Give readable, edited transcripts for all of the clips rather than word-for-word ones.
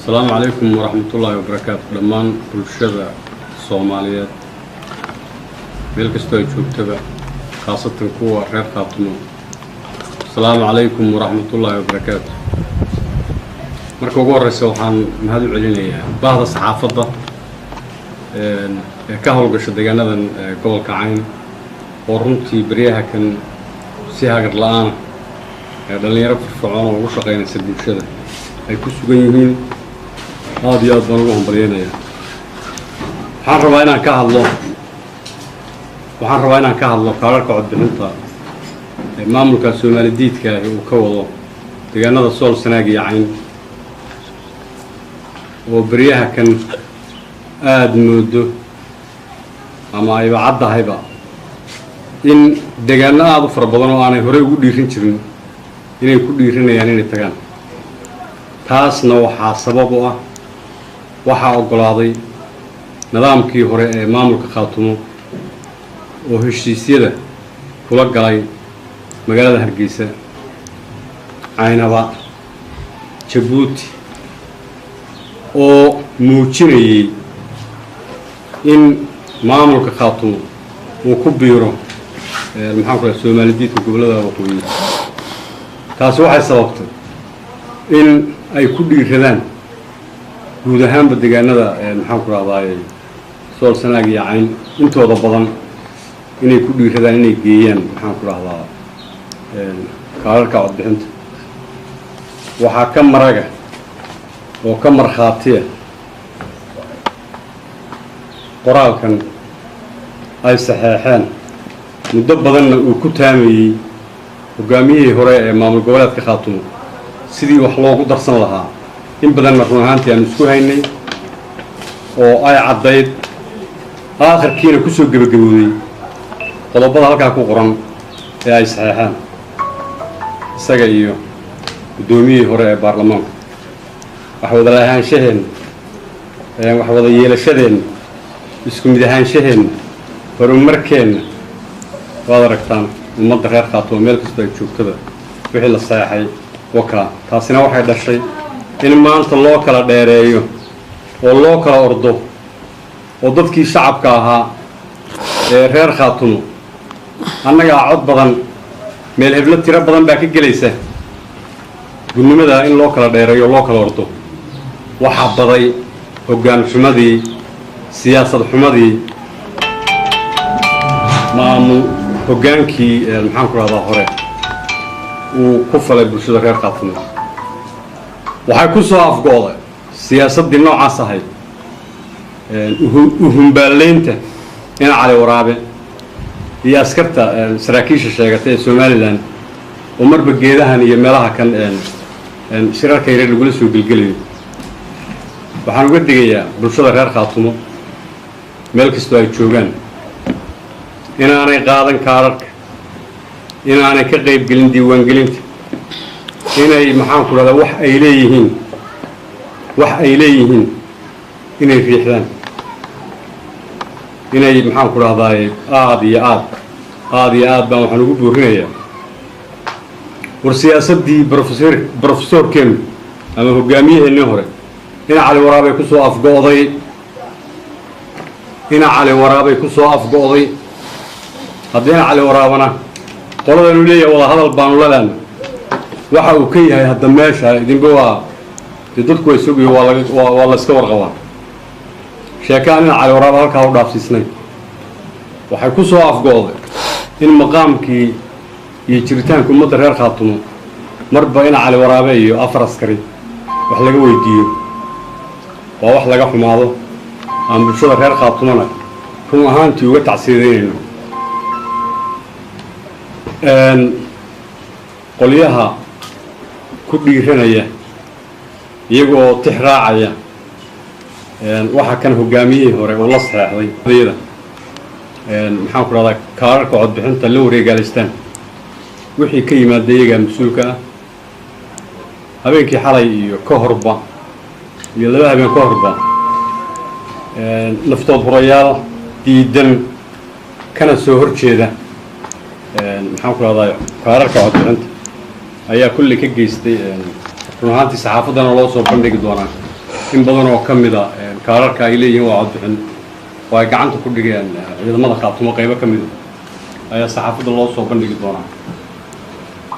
Asalaamu calaykum waraxmatullaahi wabarakaatu. Dhammaan bulshada Soomaaliyeed meel kastoo ay joogtaba, khaasatan kuwa reer Khaatumo, asalaamu calaykum waraxmatullaahi wabarakaatu. Marka ugu horreysa, waxaan mahad u celinayaa bahda saxaafadda ee ka howlgasha deegaanadan gobolka Cayn, oo runtii beryaha kan si hagar la-aana ee dhallinyaro firfircoon oo ugu shaqaynaysa bulshada ay ku sugan yihiin. Aada iyo aad baan ugu hambalyeynayaa. Waxaan rabaa inaan ka hadlo kaararka codbixinta ee maamulka Soomaali diidka ahi uu ka wado deegaanada Sool, Sanaag iyo Cayn, oo beryaha kan aada moodo ama ayba caddahayba in deegaano aada u fara badan oo aanay horey ugu dhiirin jirin inay ku dhiirinayaan inay tagaan. Taasna waxaa sabab u ah, waxaa oggolaaday nidaamkii hore ee maamulka Khaatumo oo heshiisyada kula galay magaalada Hargeysa, Caynaba, Jabuuti, oo muujinayay in maamulka Khaatumo uu ku biiro, maxaan ku raha, Soomaali diidka gobollada waqooyi. Taasi waxay sababtay in ay ku dhiiradaan guud ahaanba deegaanada, maxaan ku rahdaay, Sool, Sanaag iyo Cayn intooda badan inay ku dhiiradaan inay geeyaan, maxaan ku rahdaa, kaararka codbixinta. Waxaa ka maraga oo ka markhaatiya qoraalkan ay saxeexeen, muddo badanna uu ku taamayey hogaamiyihii hore ee maamul goboleedka Khaatumo sidii wax loogu darsan lahaa. In badanna run ahaantii aan isku haynay oo ay caddayd, aakhirkiina ku soo gebagabowday qodobada halkaa ku qoran ee ay saxeexeen isaga iyo guddoomiyihii hore ee baarlamaanka. Wax wada lahaanshaheenna, wax wada yeelashadeenna, isku mid ahaanshaheenna, horumarkeenna waad aragtaan. Ummadda reer Khaatumo meel kastoo ay joogtada, wixii la saxeexay wakaa. Taasina waxay dhashay in maanta loo kala dheereeyo oo loo kala ordo, oo dadkii shacabka ahaa ee reer Khaatumo annagaa cod badan, meel heblo tiro badan baa ka gelaysa, gudnimada in loo kala dheereeyo o loo kala ordo. Waxaa baday hoggaan xumadii, siyaasad xumadii maamul hoggaankii, maxaan ku rahdaa, hore uu ku falay bulshada reer Khaatumo. Waxay ku soo afgo'day siyaasaddii noocaas ahayd uhumbaalaynta ina Cali Waraabe iyo askarta saraakiisha sheegatay ee Somalilan, oo marba geedahan iyo meelaha kan shirarka yareer lagula soo gelgelayo. Waxaan uga digayaa bulshada reer Khaatumo meel kastoo ay joogaan inaanay qaadan kaararka, inaanay ka qaybgelin diiwaangelinta, inay, maxaan ku rahdaa, wax ay leeyihiin inay riixdaan, inay, maxaan ku rahdaay, aada iyo aad, aada iyo aad baan waxaan ugu boorinayaa. War siyaasaddii professorkeenu ama hogaamiyaheennii hore ina Cali Waraabay ku soo afgo'day, ina Cali Waraabay ku soo afgo'day. Haddii ina Cali Waraabana qoladanu leeyahay wada hadal baanu laleena, waxa uu ka yahay hadda meesha idinba waa dee dadku way sugayo, waa laga waa la iska warqabaa. Sheekahan ina Cali Waraaba halkaa u dhaafsiisnay waxay ku soo afgo'day in maqaamkii iyo jiritaanka ummadda reer Khaatumo marba ina Cali Waraabe iyo afar askari wax laga weydiiyo. Waa wax laga xumaado, aan bulshada reer Khaatumona run ahaantii uga tacsiidaynayno. Qolyaha ku dhiiranaya iyagoo tix raacaya waxa kan hogaamiyihii hore uu la saxeexday yada, maxaan ku rahdaa, kaararka codbixinta la wareegaalaystaan, wixii ka yimaada iyagaa mas-uulka ah. Habeenkii xalay iyo ka horba iyo 2 habeen ka horba, naftood hurayaal diidan kana soo hor jeeda, maxaan ku rahdaa, kaararka codbixinta ayaa kulli ka geystay. Run ahaantii saxaafaddana loo soo bandhigi doonaa. In badan oo ka mida kaararka ay leeyihiin waa codbixin oo ay gacanta ku dhigeen ciidamada Khaatumo qaybo ka mida ayaa saxaafadda loo soo bandhigi doonaa.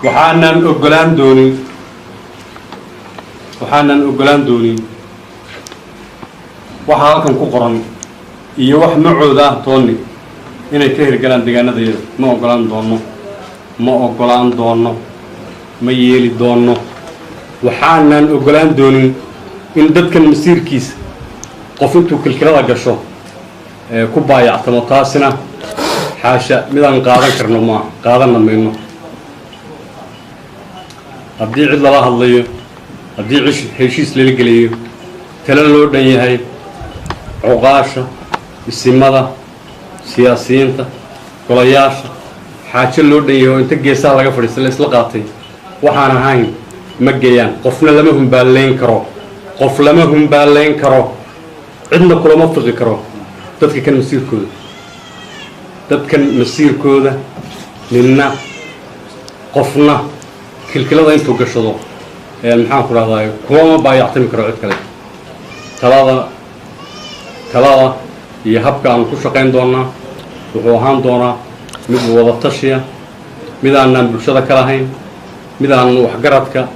Waxaanan ogolaan doonin, waxaanan ogolaan doonin waxa halkan ku qoran iyo wax macooda ah toonni inay ka hirgalaan deegaanadayada. Ma ogolaan doono, ma ogolaan doono, ma yeeli doono. Waxaanan ogolaan doonin in dadkan masiirkiisa qof intuu kilkilada gasho ku baayactamo. Taasina xaasha, midaan qaadan karno maaha, qaadanna mayno. Haddii cid lala hadlayo, haddii heshiis lala gelayo, talo loo dhan yahay, cuqaasha, isimada, siyaasiyiinta, golayaasha, xaajo loo dhan yahay oo inta geesaha laga fadhiista la isla qaatay waxaan ahayn ma geeyaan. Qofna lama humbaallayn karo, qof lama humbaallayn karo, cidna kulama fiqi karo dadka kan masiirkooda. Dadkan masiirkooda ninna, qofna kilkilada intuu gashado, maxaan ku dhahdaa, kumama baayactami karo cid kale. Talada iyo habka aanu ku shaqayn doonaa wuxuu ahaan doonaa mid wada tashiya, mid aanaan bulshada ka lahayn, mid aanu waxgaradka,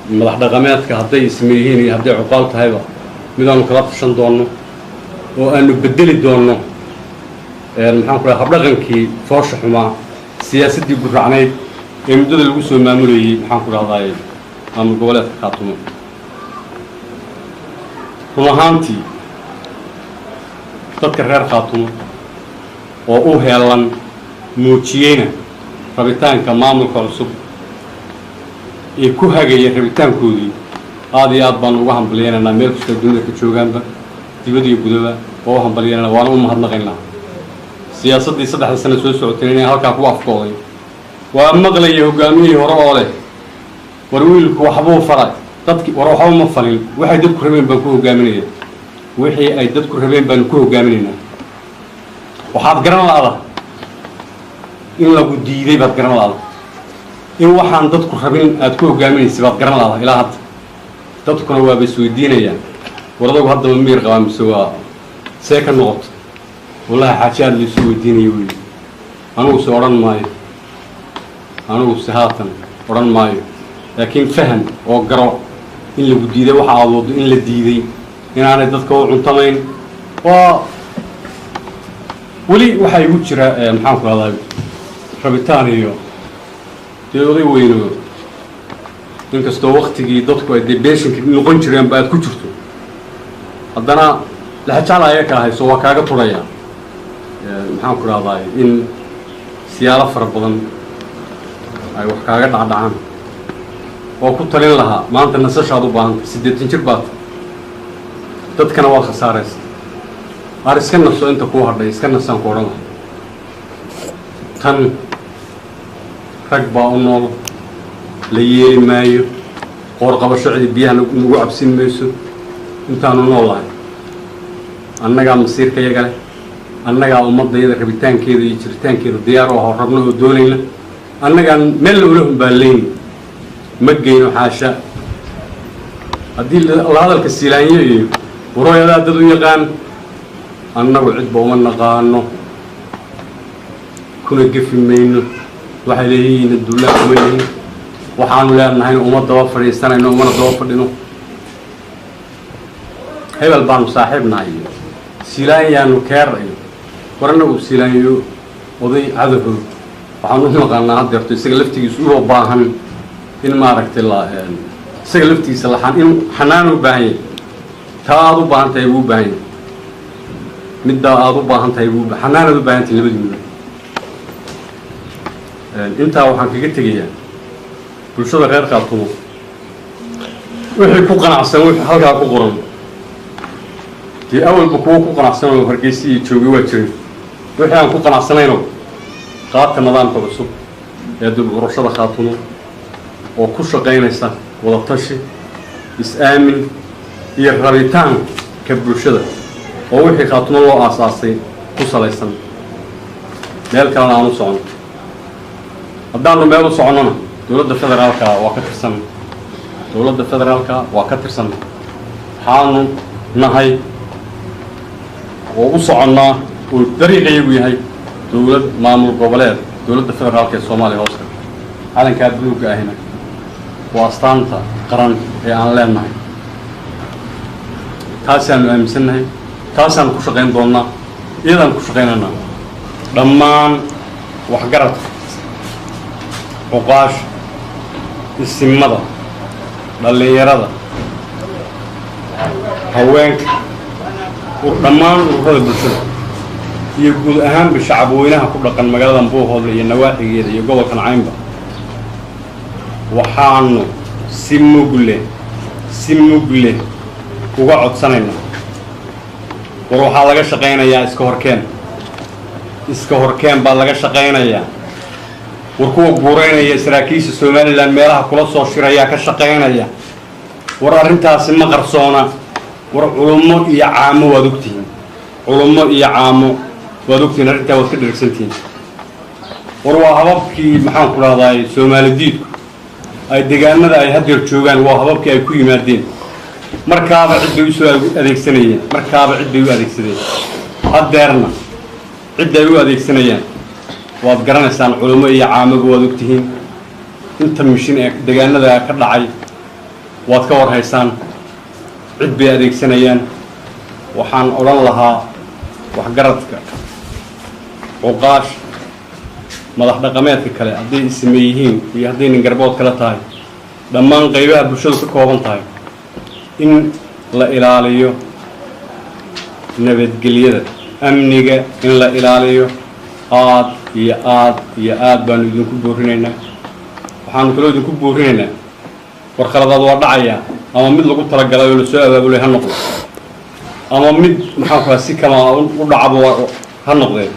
madax dhaqameedka, hadday isme yihiin iyo hadday cuqaal tahayba, mid aanu kala tashan doonno oo aanu bedeli doonno, maxaan ku dhaha, habdhaqankii foosha xumaa, siyaasaddii gurracnayd ee muddada lagu soo maamulayey, maxaan ku dhahdaay, maamul goboleedka Khaatumo. Run ahaantii dadka reer Khaatumo oo u heelan muujiyeyna rabitaanka maamulka cusub ee ku hagaya rabitaankoodii, aada iyo aad baanu uga hambalyeynaynaa. Meel kastoo dunida ka joogaanba, dibad iyo gudaba, waa u hambalyeynana, waana u mahadnaqaynaa. Siyaasaddii 3da sano soo socotay inay halkaa ku afkooday waa maqlaya hoggaamiyihii hore oo leh war wiilku waxbuu faray dadki. War waxba ma falin, waxay dadku rabeen baan ku hoggaaminaya, wixii ay dadku rabeen baanu ku hoggaaminaynaa. Waxaad garan la'da in lagu diiday baad garan la'da, in waxaan dadku rabin aad ku hoggaaminaysa baad garan la'da ilaa hadda. Dadkuna waaba isweydiinayaan, war adagu haddaba miyir qabaa mise waa see ka noqoto? Wallahi xaaje aada laisu weydiinaya wey. Anugu se odhan maayo, anugu se haatan odhan maayo, laakiin faham oo garo in lagu diiday, waxa aad waddo in la diiday, inaanay dadka u cuntamayn. Waa weli waxaa igu jira, maxaan ku rahdaa, rabitaan iyo dee oday weyno, inkastoo waktigii dadku ay dee beeshinka noqon jireenba aad ku jirto, haddana laxajacla ayaga kala hayso waa kaaga turaya, maxaan ku rahdaa, in siyaalo fara badan ay wax kaaga dhacdhacaan. Waa ku talin lahaa, maanta nasashaad u baahanta, 80 jir baad, dadkana waad khasaaraysa. Aar iska naso, inta kuu hadhay iska nasaan ku odhan lahaa. Tan rag baa u nool, la yeeli maayo. Qoorqabasho cidi biyaha nagu cabsin mayso intaanu nool lahay. Annagaa masiirka yaga leh, annagaa ummaddayada rabitaankeeda iyo jiritaankeeda diyaar u aho, rabno oo doonayna. Annagaan meel ula humbaallayn ma geyno, xaasha. Haddii la hadalka Siilaanyo iyo warooyadaa dad u yaqaan, annagu cidba uma naqaano, kuna gefi mayno. Waxay leeyihiin dullaa kuma lihin, waxaanu leenahayna uma daba fadhiisanayno, umana daba fadhino. Hebel baanu saaxiib nahay iyo Siilaanyaanu keer iyo war annagu Siilaanyo oday cadaho waxaanu u naqaanaa haddeerto isaga laftigiisu uba baahan in maaragtay la isaga laftigiisa laxan in xanaan u baahan yahay. Taa aada u baahan tahay buu u baahan yahay, middaa aada u baahan tahay buu xanaanaad u baahan tahay labadiinuba. Intaa waxaan kaga tegayaa bulshada reer Khaatumo wixii ku qanacsan wixii halkaa ku qoran. Dee awalba kuwo ku qanacsan oo Hargeysa iyo joogay waa jirin. Wixii aan ku qanacsanayno, qaabka nidaamka cusub ee dib urashada Khaatumo oo ku shaqaynaysa wadatashi, is-aamin iyo rabitaanka bulshada oo wixii Khaatumo loo aasaasay ku salaysan, meel kalena aan u socono. Haddaanu meel u soconnona, dowladda federaalka waa ka tirsan, dowladda federaalka waa ka tirsan. Waxaanu nahay oo u soconnaa oo dariiqayagu yahay dowlad maamul goboleed dowladda federaalka ee Soomaaliya hoosta. Calankaa buluugga ahina waa astaanta qaran ee aan leenahay. Taasaanu aaminsannahay, taasaanu ku shaqayn doonnaa, iyadaan ku shaqaynaynaa. Dhammaan waxgaradka, cuqaasha, isimada, dhallinyarada, haweenka, dhammaan ururada bulshada iyo guud ahaanba shacabweynaha ku dhaqan magaalada Buuhoodle iyo nawaaxigeeda iyo gobolkan Caynba, waxaanu si mugle si mugle uga codsanaynaa: war waxaa laga shaqaynayaa iska horkeen, iska horkeen baa laga shaqaynayaa. War kuwa guuraynaya saraakiisha Somalilan meelaha kula soo shirayaa ka shaqaynaya. War arrintaasi ma qarsoona. War culummo iyo caamo waad ogtihiin, culummo iyo caamo waad ogtihiin, arrintaa waad ka dhergsantihiin. War waa hababkii, maxaan ku dhahdaay, Soomaali diidku ay deegaanada ay haddeer joogaan, waa hababkii ay ku yimaadeen. Markaaba cid bay usoo adeegsanayeen, markaaba cid bay u adeegsadeen, haddeerna cid ay u adeegsanayaan waad garanaysaan. Culummo iyo caamaba waad ogtihiin. Inta mishin ee deegaanada ka dhacay waad ka warhaysaan. Cid bay adeegsanayaan. Waxaan odhan lahaa waxgaradka, cuqaasha, madax dhaqameedka kale, hadday isme yihiin iyo hadday nin garbood kale tahay, dhammaan qaybaha bulshadu ka kooban tahay, in la ilaaliyo nabadgelyada, amniga in la ilaaliyo aad iyo aad iyo aad baanu idinku boorinaynaa. Waxaanu kaloo idinku boorinaynaa, war khaladaad waa dhacayaa, ama mid lagu talagalay oo lasoo abaabulay ha noqdo, ama mid, maxaan ku si kama u dhacaba ha noqdee,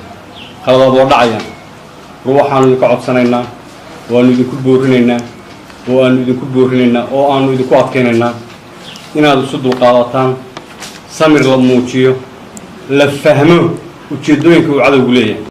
khaladaad waa dhacayaan. War waxaanu idinka codsanaynaa, waanu idinku boorinaynaa oo aanu idinku boorinaynaa oo aanu idinku adkaynaynaa inaad isu dulqaadataan, samir la muujiyo, la fahmo ujeeddooyinka uu cadowgu leeyahay.